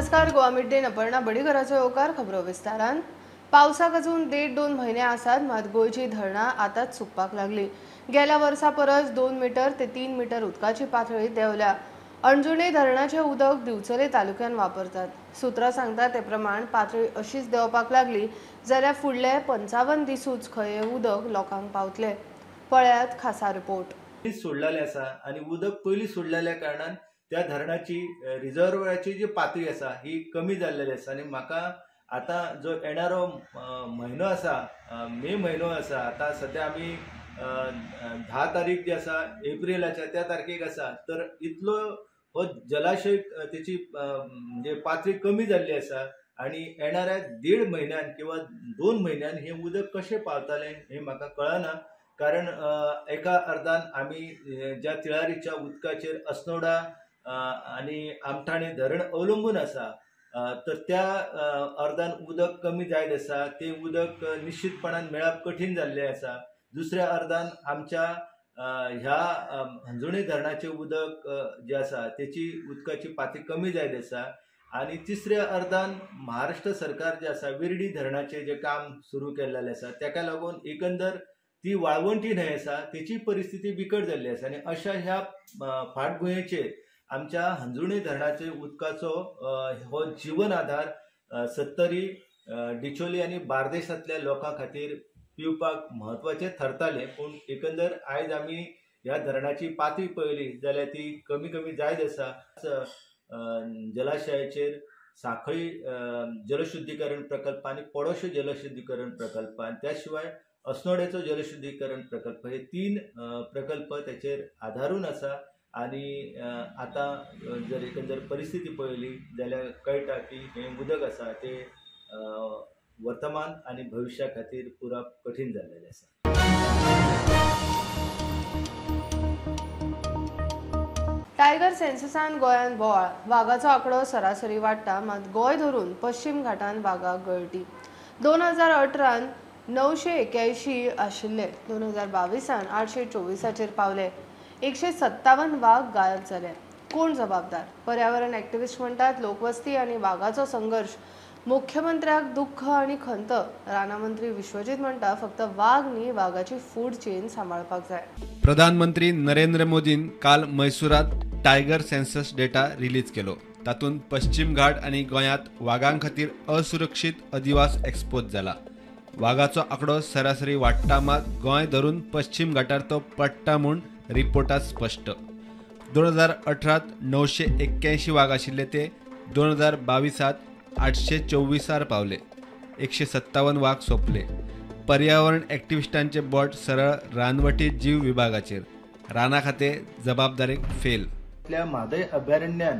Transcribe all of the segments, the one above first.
नमस्कार, Goa mid day Aparna बडीघराचो येवकार. खबरो विस्तारान. पावसाक अजून 1.5-2 म्हयने आसात, मात गोंयची धरणां आतांच सुकपाक लागली. गेल्या वर्सा परस 2 मिटर ते 3 मिटर उदकाची पातळी देंवल्या. अंजुणे धरणाचें उदक दिवचले तालुक्यान वापरतात. सुत्रां सांगतात ते प्रमाण पातळी अशीच देंवपाक लागली जाल्यार फुडले 55 दिसूच खंय उदक लोकांक पावतले. पळयात खासा रिपोर्ट. सोडलेले आसा आनी उदक पयलीं सोडलेल्या कारणान त्या धरणाची रिजर्वराची जी पातळी आसा ही कमी जाल्लेली आसा. आनी म्हाका आतां जो येणारो म्हयनो आसा, मे म्हयनो आसा, आतां सद्या आमी 10 तारीख जी आसा एप्रिलाच्या त्या तारखेक आसा, तर इतलो हो जलाशय तेची म्हणजे पातळी कमी जाल्ली आसा आनी येणाऱ्या 1.5 म्हयन्यान किंवा 2 म्हयन्यान हें उदक कशें पावतलें हें म्हाका कळना. कारण एका अर्दान आमी ज्या तिळारीच्या उदकाचेर अस्नोडा आनी आमठाणे धरण अवलंबून आसा, तर त्या अर्दान उदक कमी जायत आसा. तें उदक निश्चितपणान मेळप कठीण जाल्लें आसा. दुसऱ्या अर्दान आमच्या ह्या हंजुणे धरणाचें उदक जें आसा तेची उदकाची पातळी कमी जायत आसा. आनी तिसऱ्या अर्दान महाराष्ट्र सरकार जें आसा विर्डी धरणाचें जें काम सुरू केल्लें आसा तेका लागून एकंदर ती वाळवंटी न्हंय आसा तेची परिस्थिती बिकट जाल्ली आसा. आनी अशा ह्या फाटभुंयेचेर आमच्या हंजुणे धरणाचे उदकाचो हो जीवन आधार सत्तरी, डिचोली आनी बार्देशांतल्या लोकां खातीर पिवपाक म्हत्वाचें थरतालें. पूण एकंदर आयज आमी ह्या धरणाची पातळी पळयली जाल्यार ती कमी कमी जायत आसा. जलाशयाचेर सांखळी जलशुद्धीकरण प्रकल्प आनी पडोशे जलशुद्धीकरण प्रकल्प आनी त्या शिवाय अस्नोड्याचो जलशुद्धीकरण प्रकल्प हे 3 प्रकल्प तेचेर आधारून आसा. आनी आतां जर एकंदर परिस्थिती पळयली जाल्यार कळटा की हें उदक आसा तें वर्तमान आनी भविश्या खातीर पुरप कठीण जाल्लेलें आसा. टायगर सेन्ससान गोंयांत बोवाळ. वागाचो आंकडो सरासरी वाडटा, मात गोंय धरून पश्चिम घाटान वागाक गळटी. 2018 981 आशिल्ले, 2022 824 पावले. 157 वाग गायब जाले. कोण जबाबदार? पर्यावरण ॲक्टिव्हिस्ट म्हणटात लोकवस्ती आनी वागाचो संघर्ष. मुख्यमंत्र्याक दुःख आनी खंत. रानामंत्री विश्वजीत म्हणटा फक्त वाग न्ही, वागाची फूड चेन सांबाळपाक जाय. प्रधानमंत्री नरेंद्र मोदीन काल मैसुरात टायगर सेन्सस डेटा रिलीज केलो. तातूंत पश्चिम घाट आनी गोंयांत वागां खातीर असुरक्षीत अधिवास एक्सपोज जाला. वागाचो आंकडो सरासरी वाडटा, मात गोंय धरून पश्चिम घाटार तो पडटा म्हूण रिपोर्टात स्पश्ट. 2018 981 वाग आशिल्ले ते 2022 824 पावले. 157 वाग सोंपले. पर्यावरण ॲक्टिव्हिस्टांचे बोट सरळ रानवटी जीव विभागाचेर. राना खाते जबाबदारीक फेल. आपल्या म्हादय अभयारण्यान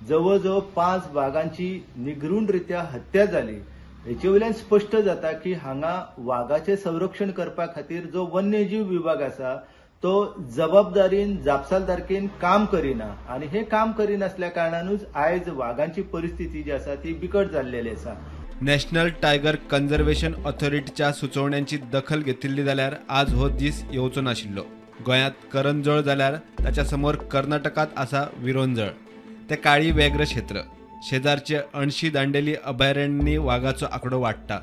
जवळ जवळ 5 वागांची निगरूणरित्या हत्या जाली. हेचे वयल्यान स्पश्ट जाता की हांगा वागाचें संरक्षण करपा खातीर जो वन्यजीव विभाग आसा तो जबाबदारीन जापसालदारकेन काम करिना आनी हे काम करिनासल्या कारणानूच आयज वागांची परिस्थिती जी आसा ती बिकट जाल्लेली आसा. नॅशनल टायगर कन्झर्वेशन ऑथॉरिटीच्या सुचोवण्यांची दखल घेतिल्ली जाल्यार आज हो दीस येवचो नाशिल्लो. गोंयांत करंजोळ जाल्यार ताच्या समोर कर्नाटकांत आसा विरोंजळ. ते काळी व्याघ्र क्षेत्र. शेजारचे अणशी दांडेली अभयारण्य वागाचो आंकडो वाडटा.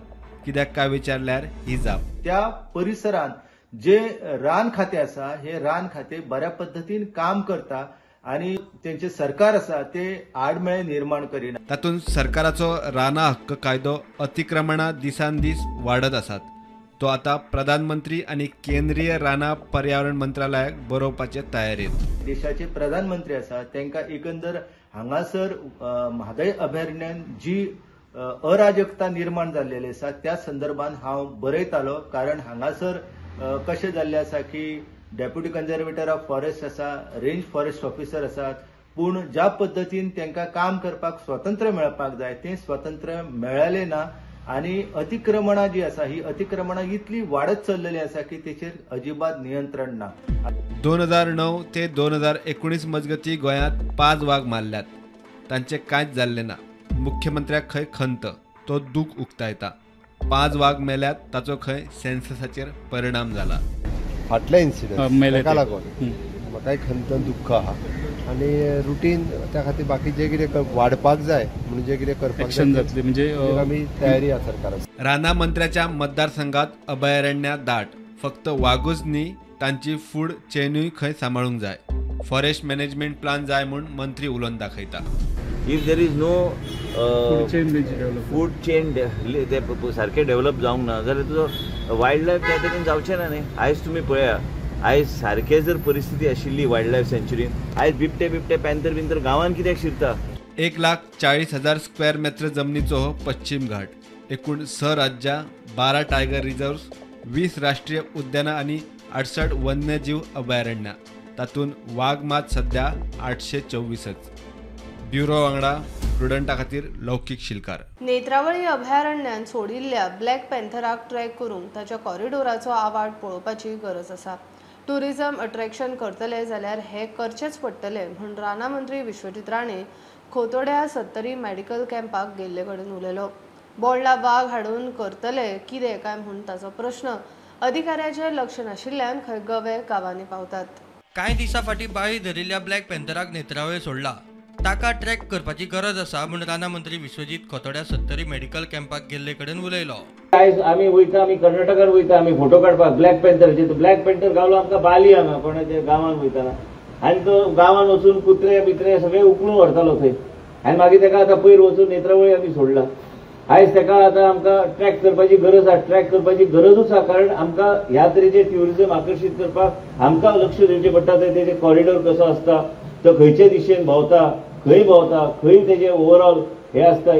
कित्याक काय विचारल्यार ही जाप. त्या परिसरांत जे रान खाते आसा हे रान खाते बऱ्या पद्दतीन काम करता आनी तेंचे सरकार आसा ते आडमेळे निर्माण करिना. तातूंत सरकाराचो राना हक्क कायदो अतिक्रमणां दिसान दीस वाडत आसात. तो आतां प्रधानमंत्री आनी केंद्रीय राना पर्यावरण मंत्रालयाक बरोवपाचे तयारेंत. देशाचे प्रधानमंत्री आसा तांकां एकंदर हांगासर म्हादय अभयारण्यान जी अराजकता निर्माण जाल्लेली आसा त्या संदर्भात हांव बरयतालो. कारण हांगासर कशें जाल्लें आसा की डेप्युटी कन्झर्वेटर ऑफ फॉरेस्ट आसा, रेंज फॉरेस्ट ऑफिसर आसात, पूण ज्या पद्दतीन तांकां काम करपाक स्वातंत्र्य मेळपाक जाय तें स्वातंत्र्य मेळलें ना आनी अतिक्रमणां जी आसा ही अतिक्रमणां इतली वाडत चल्लेली आसा की तेचेर अजिबात नियंत्रण ना. 2009 ते 2019 मजगती गोंयांत 5 वाग मारल्यात. तांचें कांयच जाल्लें ना. मुख्यमंत्र्याक खंय खंत, तो दूख उक्तायता. 5 वाग मेल्यात ताचो खंय सेन्ससाचेर परिणाम जाला. फाटले इन्सिडंट ताका लागून म्हाकाय खंत दुख्ख आहा. आनी रुटीन त्या खातीर बाकी जे कितें वाडपाक जाय म्हणून जे कितें करपाक ऍक्शन जातली म्हणजे आमी तयारी आसा सरकाराची. राना मंत्र्याच्या मतदारसंघात अभयारण्यां दाट, फक्त वागूच न्ही तांची फूड चेनूय खंय सांबाळूंक जाय. फॉरेस्ट मॅनेजमेंट प्लान जाय म्हूण मंत्री उलोवन दाखयता. If there is no food chain ते सारकें डेव्हलप जावंक ना जाल्यार तुजो वायल्ड लायफ त्या तरेन जावचें ना न्ही. आयज तुमी पळया, आयज सारकें जर परिस्थिती आशिल्ली वायल्ड लायफ सँच्युरीन, आयज बिबटे बिबटे पॅन्थर बिंथर गांवांत कित्याक शिरता? 1,40,000 स्क्वेअर मेत्र जमनीचो हो पश्चिम घाट. एकूण 6 राज्यां, 12 टायगर रिझर्व्स, 20 राष्ट्रीय उद्यानां आनी 68 वन्यजीव अभयारण्यां. तातूंत वाग मात सध्या 824च. ब्युरो वांगडा प्रुडंटा खातीर लौकीक शिलकार. नेत्रावळी अभयारण्यान सोडिल्ल्या ब्लॅक पॅन्थराक ट्रॅक करूंक ताच्या कॉरिडोराचो आवाड पळोवपाची गरज आसा. टुरिझम अट्रॅक्शन करतले जाल्यार हे करचेच पडटले म्हूण राना मंत्री विश्वजीत राणे खोतोड्या सत्तरी मेडिकल कॅम्पाक गेल्ले कडेन उलयलो. बोंडला वाग हाडून करतले कितें काय म्हूण ताचो प्रश्न अधिकाऱ्याचें लक्ष नाशिल्ल्यान खंय गवे गांवांनी पावतात. कांय दिसां फाटीं बाळी धरिल्ल्या ब्लॅक पॅन्थराक नेत्रावळी सोडला, ताका ट्रॅक करपाची गरज आसा म्हूण राना मंत्री विश्वजीत खोतोड्या सत्तरी मेडिकल कॅम्पाक गेल्ले कडेन उलयलो. आयज आमी वयता, आमी कर्नाटकान वयता, आमी फोटो काडपाक ब्लॅक पॅन्थराचे. ब्लॅक पॅन्थर गावलो आमकां बाली हांगा कोणाच्या गांवान वयताना, आनी तो गांवान वचून कुत्रे बित्रे सगळे उखलून व्हरतालो थंय, आनी मागीर ताका आतां पयर वचून नेत्रावळी आमी सोडला. आयज ताका आतां आमकां ट्रॅक करपाची गरज आसा, ट्रॅक करपाची गरजूच आसा, कारण आमकां ह्या तरेचे ट्युरिझम आकर्शीत करपाक आमकां लक्ष दिवचें पडटा. तेजे कॉरिडोर कसो आसता, तो खंयचे दिशेन भोंवता, खंय भोंवता, खंय तेजे ओवरऑल हे आसता,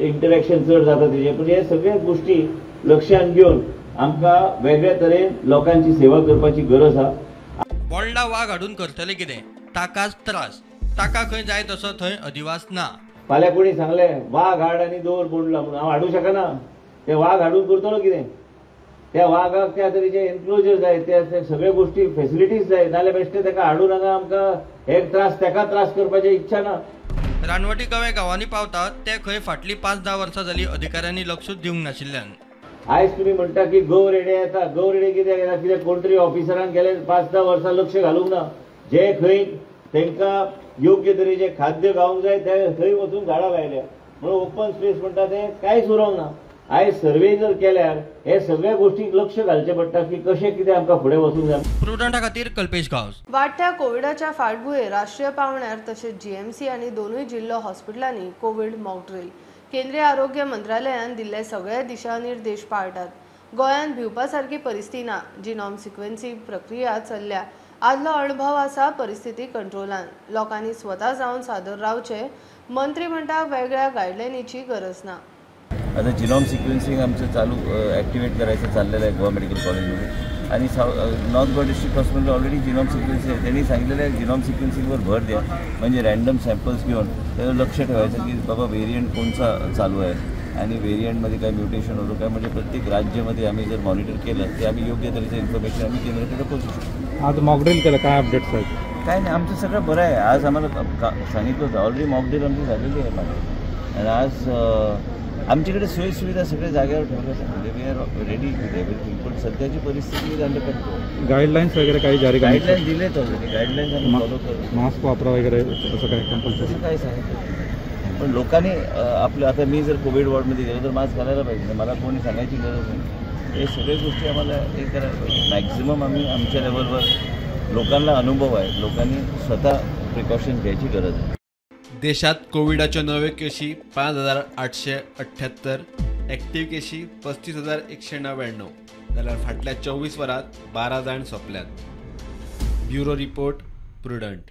इंटरॅक्शन चड जाता तेजे. पूण हे सगळे गोष्टी लक्षात घेवन आमकां वेगळे तरेन लोकांची सेवा करपाची गरज आसा. बोंडला वाग हाडून करतले कितें, ताकाच त्रास, ताका खंय जाय तसो थंय अधिवास ना. फाल्यां कोणी सांगलें वाग हाड आनी दवर बोंडला म्हणून, हांव हाडूंक शकना. ते वाग हाडून करतलो कितें? त्या वागाक त्या तरेचे एन्क्लोजर जाय, त्या सगळे गोष्टी फेसिलिटीज जाय, नाल्यार बेश्टे ताका हाडून हांगा आमकां हे त्रास, ताका त्रास करपाची इच्छा ना. रानवटी गवे गांवांनी पावतात ते खंय फाटलीं 5-10 वर्सां जाली अधिकाऱ्यांनी लक्षूच दिवंक नाशिल्ल्यान. आयज तुमी म्हणटा की गव रेडे येता, गव रेडे कित्याक येता? कित्याक कोण तरी ऑफिसरान गेले 5-10 वर्सां लक्ष घालूंक ना. जे खंय तांकां योग्य तरेचे खाद्य गावंक जाय ते थंय वचून झाडां लायल्या, म्हणून ओपन स्पेस म्हणटा ते कांयच उरोंक ना. आयज सर्वे जर केल्यार हे सगळ्या गोष्टीक लक्ष घालचें पडटा की कशें कितें आमकां फुडें वचूंक जाय. प्रुडंटा खातीर कल्पेश गांवस. वाडट्या कोविडाच्या फाटभुंयेर राष्ट्रीय पावंड्यार तशेंच जीएमसी आनी दोनूय जिल्लो हॉस्पिटलांनी कोवीड मॉक ड्रील. केंद्रीय आरोग्य मंत्रालयान दिल्ले सगळे दिशानिर्देश पाळटात. गोंयांत भिवपा सारकी परिस्थिती ना. जिनॉम सिक्वेन्सिंग प्रक्रिया चल्ल्या. आदलो अणभव आसा, परिस्थिती कंट्रोलान. लोकांनी स्वता जावन सादर रावचें. मंत्री म्हणटा वेगळ्या गायडलायनीची गरज ना. आता जिनॉम सिक्वेन्सिंग आमचं चालू ॲक्टिवेट करायचं चाललेलं आहे गोवा मेडिकल कॉलेजमध्ये, आणि north Goa district hospital already genome sequencing आहे. त्यांनी सांगितलेलं आहे जिनॉम सिक्वेन्सिंगवर भर द्या, म्हणजे रँडम सॅम्पल्स घेऊन त्यावर लक्ष ठेवायचं की बाबा व्हेरियंट कोणचा चालू आहे आणि व्हेरियंटमध्ये काय म्युटेशन होतं काय, म्हणजे प्रत्येक राज्यामध्ये आम्ही जर मॉनिटर केलं ते आम्ही योग्य तऱ्हेचं इन्फॉर्मेशन आम्ही केंद्राकडे पोहोचू शकतो. आज मॉकड्रिल केलं, काय अपडेट्स आहेत? काय नाही, आमचं सगळं बरं आहे. आज आम्हाला सांगितलं होतं ऑलरेडी मॉकड्रिल आमची झालेली आहे मागे, आणि आज आमच्याकडे सोयीसुविधा सगळ्या जागेवर ठेवल्या, म्हणजे we are ready with everything. पण सध्याची परिस्थिती is under control. Guidelines वगैरे काही जारी? गाईडलाईन्स दिलेत ऑलरेडी, गाईडलाईन्स आम्ही फॉलो करतो. मास्क वापरा वगैरे असं काय कंपल्सरी तसं काही सांगितलं, पण लोकांनी आपलं आता मी जर कोविड वॉर्डमध्ये गेलो तर मास्क घालायला पाहिजे, मला कोणी सांगायची गरज नाही. हे सगळ्या गोष्टी आम्हाला हे करायला पाहिजे. मॅक्झिमम आम्ही आमच्या लेवलवर लोकांना अनुभव आहे, लोकांनी स्वतः प्रिकॉशन्स घ्यायची गरज आहे. देशात कोविडाच्यो नव्यो केशी 5,878, एक्टिव्ह केशी 35,199, जाल्यार फाटल्या 24 वरांत 12 जाण सोंपल्यात. Bureau report, Prudent.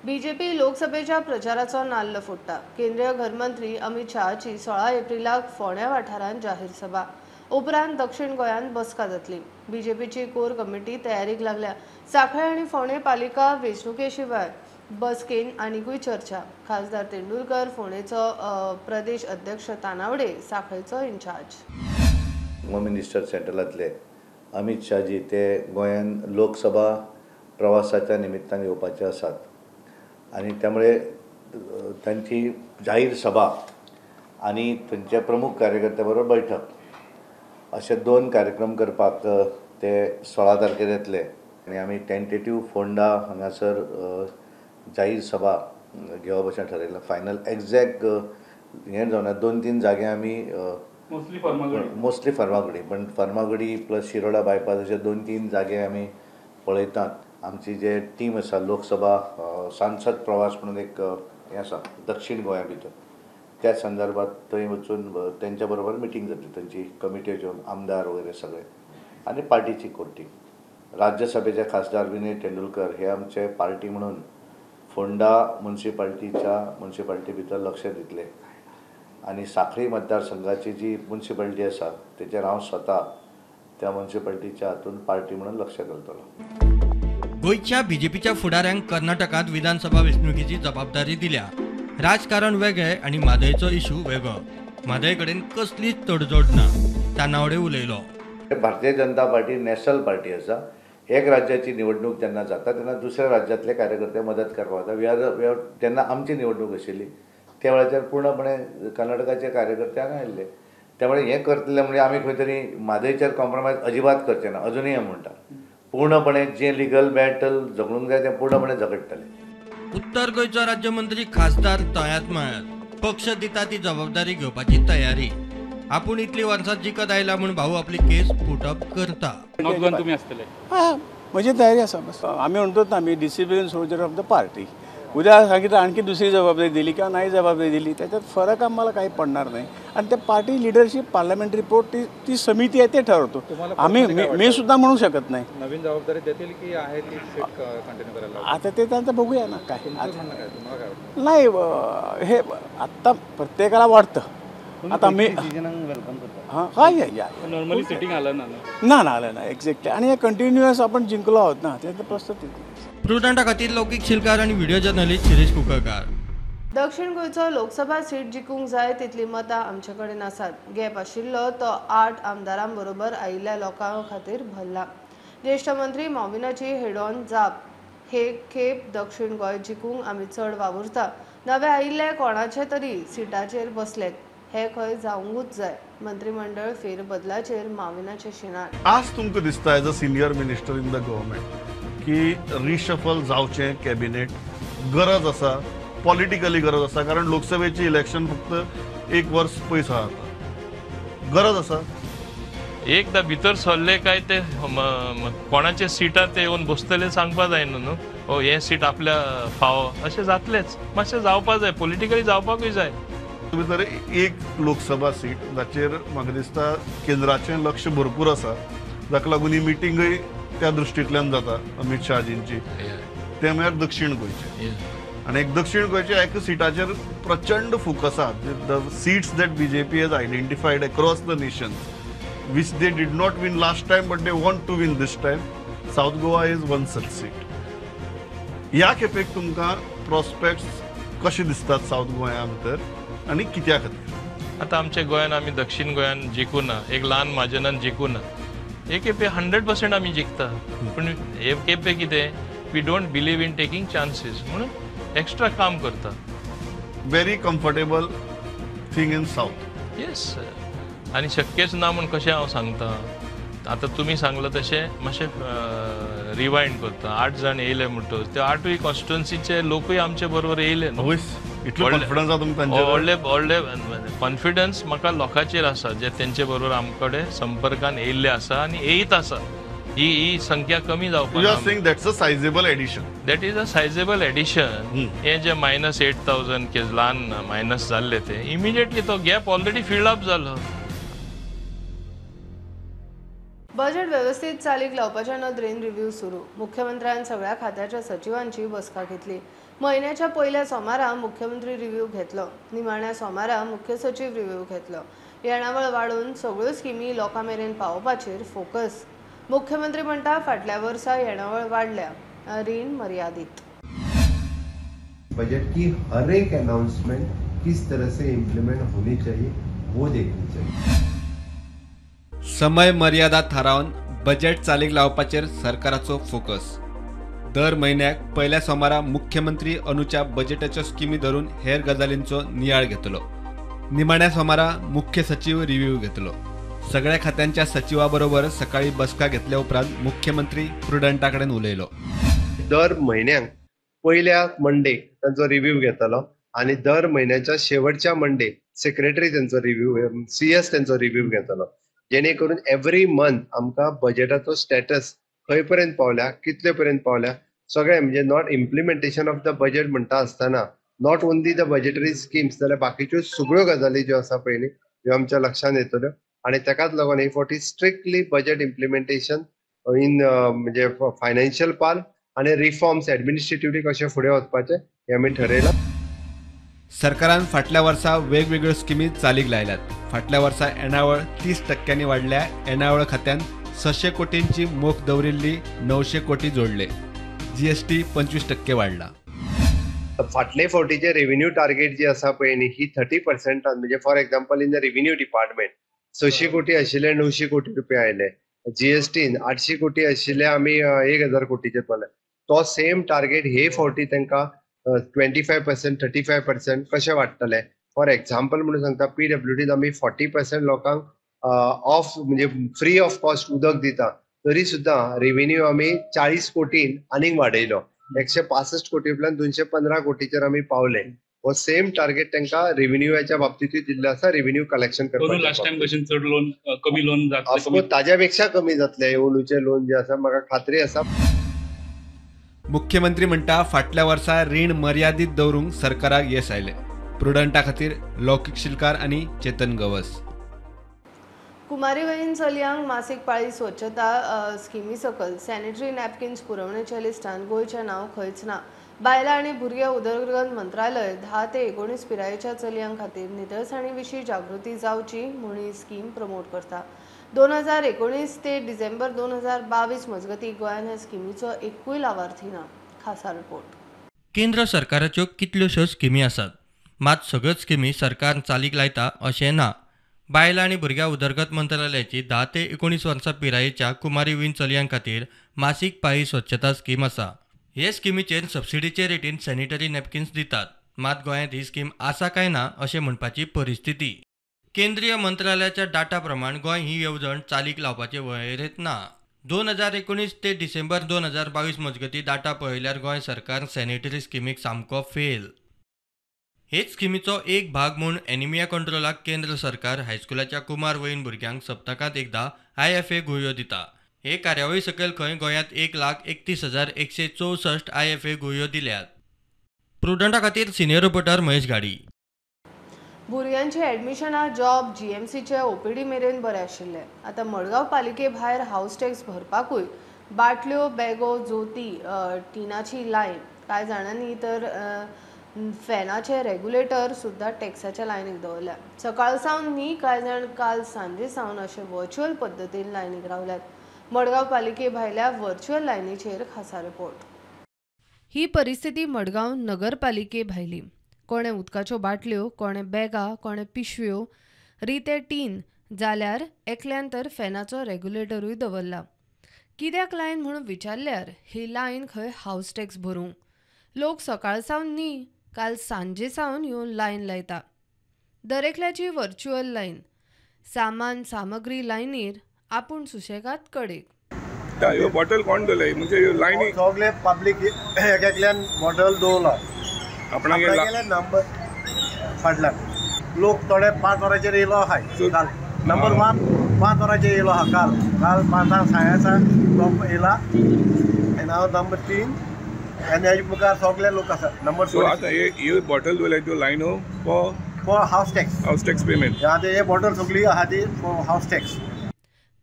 BJP लोकसभेच्या प्रचाराचो नाल्ल फोडटा. केंद्रीय घरमंत्री अमित शहाची 16 एप्रिलाक फोंड्या वाठारांत जाहीर सभा, उपरांत दक्षिण गोंयांत बसका जातली. बीजेपीची कोर कमिटी तयारीक लागल्या. सांखळे आनी फोंडें पालिका वेंचणुके शिवाय बसकेन आनिकूय चर्चा. खासदार तेंडुलकर फोंडेचो प्रदेश अध्यक्ष तानावडे सांखळेचो इन्चार्ज. होम मिनिस्टर सेंट्रलांतले अमित शाहजी ते गोंयान लोकसभा प्रवासाच्या निमित्तान येवपाचे आसात आनी त्यामुळे तांची जाहीर सभा आनी थंयच्या प्रमुख कार्यकर्त्या बरोबर बैठक अशे 2 कार्यक्रम करपाक ते 16 तारखेर येतले आनी आमी टेंटेटीव फोंडा हांगासर जाहीर सभा घेवप अशें ठरयलां. फायनल एग्जॅक्ट हें जावना, 2-3 जागे आमी मोस्टली फर्मागुडी, पण फर्मागुडी प्लस शिरोडा बायपास अशे 2-3 जागे आमी पळयतात. आमची जे टीम आसा लोकसभा सांसद प्रवास म्हणून एक हें आसा दक्षिण गोंया भितर, त्या संदर्भात थंय वचून तेंच्या बरोबर मिटींग जातली, तांची कमिटीच्यो आमदार वगैरे सगळे आनी पार्टीची कोर टीम. राज्यसभेचे खासदार विनय तेंडुलकर हे आमचे पार्टी म्हणून फोंडा म्युनिसिपाल्टीच्या म्युनिसिपाल्टी भितर लक्ष दितले आनी साखळी मतदारसंघाची जी म्युनिसिपाल्टी आसा तेचेर हांव स्वता त्या म्युनिसिपाल्टीच्या हातून पार्टी म्हणून लक्ष घालतलो. गोंयच्या बीजेपीच्या फुडाऱ्यांक कर्नाटकांत विधानसभा वेंचणुकेची जबाबदारी दिल्या. राजकारण वेगळें आनी म्हादयचो इशू वेगळो. म्हादय कडेन कसलीच तडजोड ना, तानावडे उलयलो. Bharatiya Janata party national party आसा. एक राज्याची निवडणूक जेन्ना जाता तेन्ना दुसऱ्या राज्यांतले कार्यकर्ते मदत करपाक वता. We are जेन्ना आमची निवडणूक आशिल्ली त्या वेळाचेर पूर्णपणे कर्नाटकाचे कार्यकर्ते हांगा आयिल्ले. त्यामुळे हें करतले म्हणजे आमी खंय तरी म्हादयचेर कॉम्प्रोमायज अजिबात करचे ना. अजुनूय हांव म्हणटा पूर्णपणे जे लिगल बॅटल झगडूंक जाय तें पूर्णपणे झगडटले. उत्तर गोंयचो राज्यमंत्री खासदार तळ्यांत मळ्यांत पक्ष दिता ती जबाबदारी घेवपाची तयारी. आपूण इतली वर्सां जिखत आयला म्हूण भाऊ आपली केस पुटअप करता. तुमी आसतले म्हजी तयारी आसा. बस आमी म्हणटोच ना, आमी discipline soldier of the party. उद्या सांगितलं आणखी दुसरी जबाबदारी दिली किंवा नाही जबाबदारी दिली त्याच्यात फरक आम्हाला काही पडणार नाही. आणि ते पार्टी लिडरशिप पार्लमेंटरी बोर्ड ती समिती आहे ते ठरवतो. आम्ही मी सुद्धा म्हणू शकत नाही. नवीन जबाबदारी देतील की आहे ती सीट कंटिन्यू करायला? आता ते त्यांचं बघूया ना. काय नाही, हे आत्ता प्रत्येकाला वाटतं. आता मी हां हां या नॉर्मली सिटिंग आलं ना ना आलं ना एक्झॅक्टली. आणि हे कंटिन्युअस आपण जिंकलो आहोत ना, त्याचा प्रश्न. प्रुडंटा खातीर लौकीक शिलकार आनी व्हिडिओ जर्नलिस्ट शिरीष कुंकळकार. दक्षिण गोंयचो लोकसभा सीट जिखूंक जाय तितली मतां आमचे कडेन आसात. गॅप आशिल्लो तो 8 आमदारां बरोबर आयिल्ल्या लोकां खातीर भरला. ज्येश्ठ मंत्री मॉविनाची हेडॉन जाप. हे खेप दक्षिण गोंय जिखूंक आमी चड वावुरता. नवे आयिल्ले कोणाचे तरी सिटाचेर बसलेत हे खंय जावंकूच जाय. मंत्रिमंडळ फेरबदलाचेर माविनाचे शिणार. आज तुमकां दिसता as a senior minister in the government की रिशफल जावचें कॅबिनेट गरज आसा, पॉलिटिकली गरज आसा, कारण लोकसभेची इलेक्शन फक्त 1 वर्स पयस आहा आतां, गरज आसा. एकदा भितर सरले काय ते कोणाचे सिटार ते येवन बसतले सांगपा जायना न्हू. ओ हें सीट आपल्या फावो अशें जातलेंच, मातशें जावपा जाय, पॉलिटिकली जावपाकूय जाय. भितर एक लोकसभा सीट जाचेर म्हाका दिसता केंद्राचें लक्ष भरपूर आसा, जाका लागून ही मिटींगय त्या दृश्टींतल्यान जाता अमित शहाजींची, ते म्हळ्यार दक्षिण गोंयचे. आनी एक दक्षिण गोंयच्या एका सिटाचेर प्रचंड फोकस आसा. The seats that BJP has identified across the nation which they did not win last time but they want to win this time, South Goa is one such seat. ह्या खेपेक तुमकां प्रोस्पेक्ट्स कशे दिसतात south गोंया भितर आनी कित्या खातीर? आतां आमच्या गोंयान आमी दक्षिण गोंयान जिखूना, एक ल्हान मार्जिनान जिखूना. एक खेपे 100% आमी जिखता, पूण हे खेपे कितें we don't believe in taking chances म्हणून एक्स्ट्रा काम करता. Very comfortable thing in south. Yes, आनी शक्यच ना म्हूण कशें हांव सांगता. आतां तुमी सांगलां तशें मातशें रिवायंड करता. 8 जाण येयले म्हणटकच ते 8ूय कॉन्स्टिट्युन्सीचे लोकूय आमचे बरोबर येयले न्हू. व्हडले व्हडले कॉन्फिडन्स म्हाका लोकांचेर आसा जे तेंचे बरोबर आमचे कडेन संपर्कान येयल्ले आसा आनी येयत आसा. ही ही संख्या कमी जावपाक. You are saying that's a sizeable addition. That is a sizeable addition. हे जे -8,000 के ल्हान मायनस जाल्ले ते इमिजिएटली तो गॅप ऑलरेडी फिल्ड अप जालो. बजेट व्यवस्थित चालीक लावपाच्या नदरेन रिव्ह्यू सुरू. मुख्यमंत्र्यान सगळ्या खात्याच्या सचिवांची बसका घेतली. म्हयन्याच्या पयल्या सोमारा मुख्यमंत्री रिव्ह्यू घेतलो, निमाण्या सोमारा मुख्य सचीव रिव्ह्यू घेतलो. येणावळ वाडोवन सगळ्यो स्किमी लोकां मेरेन पावोवपाचेर फोकस. मुख्यमंत्री म्हणटा फाटल्या वर्सा येणावळ वाडल्या, रीण मर्यादित. बजट की हर एक अनाउंसमेंट किस तरह से इम्प्लीमेंट होनी चाहिए वो देखनी चाहिए. समय मर्यादा थारावन बजेट चालीक लावपाचेर सरकाराचो फोकस. दर म्हयन्याक पयल्या सोमारा मुख्यमंत्री अनुच्या बजेटाच्यो स्किमी धरून हेर गजालींचो नियाळ घेतलो. निमाण्या सोमारा मुख्य सचीव रिव्ह्यू घेतलो. सगळ्या खात्यांच्या सचिवा बरोबर सकाळी बसका घेतल्या उपरांत मुख्यमंत्री प्रुडंटा कडेन उलयलो. दर म्हयन्याक पयल्या मंडे तांचो रिव्यू घेतलो आनी दर म्हयन्याच्या शेवटच्या मंडे सेक्रेटरी तेंचो रिव्यू, CS तेंचो रिव्यू घेतलो, जेणे करून एवरी मंथ आमकां बजेटाचो स्टेटस खंय पर्यंत पावल्या, कितले पर्यंत पावल्या सगळें, म्हणजे not implementation of the budget म्हणटा आसतना not only the budgetary schemes जाल्यार बाकीच्यो सगळ्यो गजाली ज्यो आसा पयलीं ह्यो आमच्या लक्षांत येतल्यो. आनी ताकाच लागून ही फावटी स्ट्रिक्टली बजेट इम्प्लिमेंटेशन इन म्हणजे फायनान्शियल पार्ट आनी रिफॉर्म्स एडमिनिस्ट्रेटिवली कशें फुडें वचपाचें हें आमी ठरयलां. सरकारान फाटल्या वर्सा वेगवेगळ्यो स्किमी चालीक लायल्यात. फाटल्या वर्सा येणावळ 30% वाडल्या. येणावळ खात्यान 600 कोटींची मोख दवरिल्ली 900 कोटी जोडले. GST 25% वाडला. फाटले फावटीचे रेव्हेन्यू टार्गेट जी आसा पळय न्ही ही 30% म्हणजे for example in the revenue department 600 कोटी आशिल्ले 900 कोटी रुपया आयले. GSTन 800 कोटी आशिल्ले आमी 1000 कोटीचेर पावले. तो सेम टार्गेट हे फावटी तांकां 25% 35% कशें वाडटले. फॉर एक्झाम्पल म्हणून सांगता, PWDन आमी 40% लोकांक ऑफ म्हणजे फ्री ऑफ कॉस्ट उदक दिता, तरी सुद्दां रेव्हेन्यू आमी 40 कोटीन आनीक वाडयलो. 165 कोटी उपरांत 215 कोटीचेर आमी पावले. हो सेम टार्गेट तांकां रेव्हेन्यूच्या बाबतींतूय दिल्लो आसा, रेव्हेन्यू कलेक्शन करपाक. लास्ट टायम भशेन चड लोन कमी लोन जातलें, ऑफकोर्स ताज्या पेक्षा कमी जातलें अंदूचें लोन जें आसा, म्हाका खात्री आसा. मुख्यमंत्री म्हणटा फाटल्या वर्सा रीण मर्यादीत दवरूंक सरकाराक येस आयलें. प्रुडंटा खातीर लौकीक शिलकार आनी चेतन गवस. कुमारी वयीन चलयांक मासीक पाळी स्वच्छता स्किमी सकल सॅनिटरी नॅपकिन्स पुरवणेच्या लिस्टान गोंयचें नांव खंयच ना. बायलां आनी भुरगे उदरगत मंत्रालय 10 ते 19 पिरायेच्या चलयां खातीर नितळसाणी विशीं जागृती जावची म्हूण ही स्कीम प्रमोट करता. 2019 ते डिसेंबर 2022 मजगतीं गोंयांत ह्या स्किमीचो एकूय लावार्थी ना. खासा रिपोर्ट. केंद्र सरकाराच्यो कितल्योश्यो स्किमी आसात, मात सगळ्योच स्किमी सरकार चालीक लायता अशें ना. बायलां आनी भुरग्यां उदरगत मंत्रालयाची 10 ते 19 वर्सां पिरायेच्या कुमारी वीन चलयां खातीर मासीक पाळी स्वच्छता स्कीम आसा. हे स्किमीचेर सबसिडीचे रेटीन सॅनिटरी नॅपकिन्स दितात, मात गोंयांत ही स्कीम आसा काय ना अशें म्हणपाची परिस्थिती. केंद्रीय मंत्रालयाच्या डाटा प्रमाण गोंय ही येवजण चालीक लावपाचे वळेरेंत ना. 2019 ते डिसेंबर 2022 मजगतीं डाटा पळयल्यार गोंय सरकार सॅनिटरी स्किमीक सामको फेल. हेच स्किमीचो एक भाग म्हूण एनिमिया कंट्रोलाक केंद्र सरकार हायस्कुलाच्या कुमार वयीन भुरग्यांक सप्तकांत एकदां IFA गुळयो दिता. हे कार्यावळी सकयल खंय गोंयांत 1,31,164 IFA गुळयो दिल्यात. प्रुडंटा खातीर सिनियर रिपोर्टर महेश गाडी. भुरग्यांची ॲडमिशनां जॉब GMCचे OPD मेरेन बरें आशिल्लें. आतां मडगांव पालिके भायर हावस टॅक्स भरपाकूय बाटल्यो, बॅगो, जोती, टिनाची लायन, कांय जाणांनी तर फॅनाचे रेग्युलेटर सुद्दां टॅक्साच्या लायनीक दवरल्या. सकाळ सावन न्ही, कांय जाण काल सांजे सावन अशे वर्च्युअल पद्दतीन लायनीक रावल्यात. मडगांव पालिके भायल्या वर्च्युअल लायनीचेर खासा रिपोर्ट. ही परिस्थिती मडगांव नगरपालिके भायली. कोणें उदकाच्यो बाटल्यो, कोणें बॅगां, कोणें पिशव्यो, रिते टीन, जाल्यार एकल्यान तर फॅनाचो रेग्युलेटरूय दवरला. कित्याक लायन म्हणून विचारल्यार ही लायन खंय हावस टॅक्स भरूंक. लोक सकाळ सावन न्ही, काल सांजे सावन येवन लायन लायता. दरेकल्याची वर्च्युअल लायन, सामान सामग्री लायनीर आपूण सुशेगाद कडेक. ह्यो बॉटल कोण दवरले म्हणजे लायनी सगळे पब्लीक एक एकल्यान बॉटल दवरला आपणागेले नंबर फाटल्यान लोक थोडे 5 वरांचेर येयलो आहाय. काल नंबर 1 5 वरांचेर येयलो आहा. काल काल 5 साडे येयला आनी हांव नंबर 3 आनी हेजे मुखार सगळे लोक आसा. नंबर 4 आतां ह्यो बॉटल दवरल्या त्यो लायनो for house tax, house tax payment. आतां हे बॉटल सगळी आहा ती फॉर हावस टॅक्स.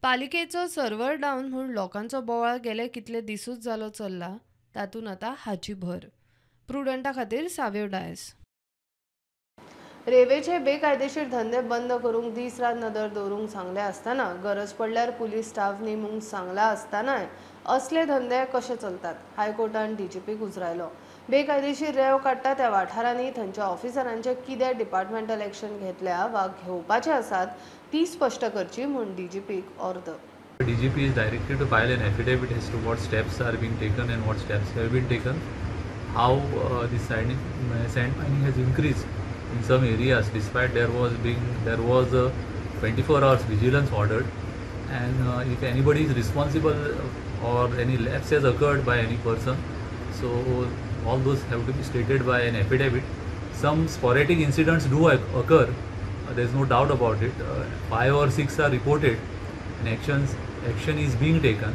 पालिकेचो सर्वर डावन म्हूण लोकांचो बोवाळ गेले कितले दिसूच जालो चल्ला, तातूंत आतां हाची भर. प्रुडंटा खातीर साव्यो डायस. रेवेचे बेकायदेशीर धंदे बंद करूंक दीस रात नदर दवरूंक सांगले आसतना, गरज पडल्यार पुलीस स्टाफ नेमूंक सांगला आसतनाय असले धंदे कशे चलतात? हायकोर्टान DGP उजरायलो. बेकायदेशीर रेंव काडटा त्या वाठारांनी थंयच्या ऑफिसरांचे कितें डिपार्टमेंटल एक्शन घेतल्या वा घेवपाचे आसात ती स्पश्ट करची म्हूण DGPक ऑर्द. DGP is directed to file an affidavit as to what steps are being taken and what steps have been taken, how the sand mining has increased in some areas despite there was a 24 hours vigilance ordered, and if anybody is responsible or any lapse has occurred by any person, so All those have to be stated by an affidavit. Some sporadic incidents do occur, there is no doubt about it. 5 or 6 are reported and action is being taken.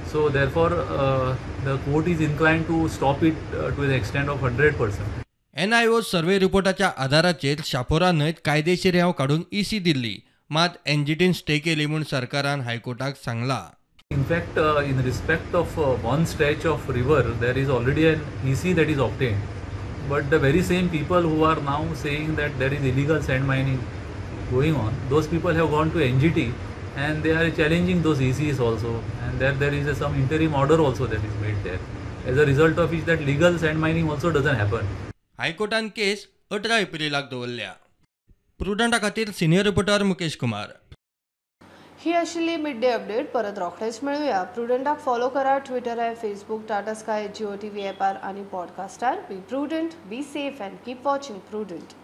So therefore the court is inclined to stop it to an extent of 100%. NIO survey रिपोर्टाच्या आधाराचेर Chapora न्हंयत कायदेशीर रेंव काडूंक EC दिल्ली, मात एनजीटीन stay केली म्हूण सरकारान हायकोर्टाक सांगला. In fact, in respect of one stretch of river, there is already an EC that is obtained. But the very same people who are now saying that there is illegal sand mining going on, those people have gone to NGT and they are challenging those ECs also. And there is some interim order also that is made there. As a result of which that legal sand mining also doesn't happen. हायकोर्टान case 18 एप्रिलाक दवरल्या. प्रुडंटा खातीर senior reporter Mukesh Kumar. ही आशिल्ली mid day update. परत रोखडेच मेळुया. प्रुडंटाक follow करा Twitter, Facebook, Tata Sky, Jio TV ॲपार आनी पॉडकास्टार. Be prudent, be safe and keep watching Prudent.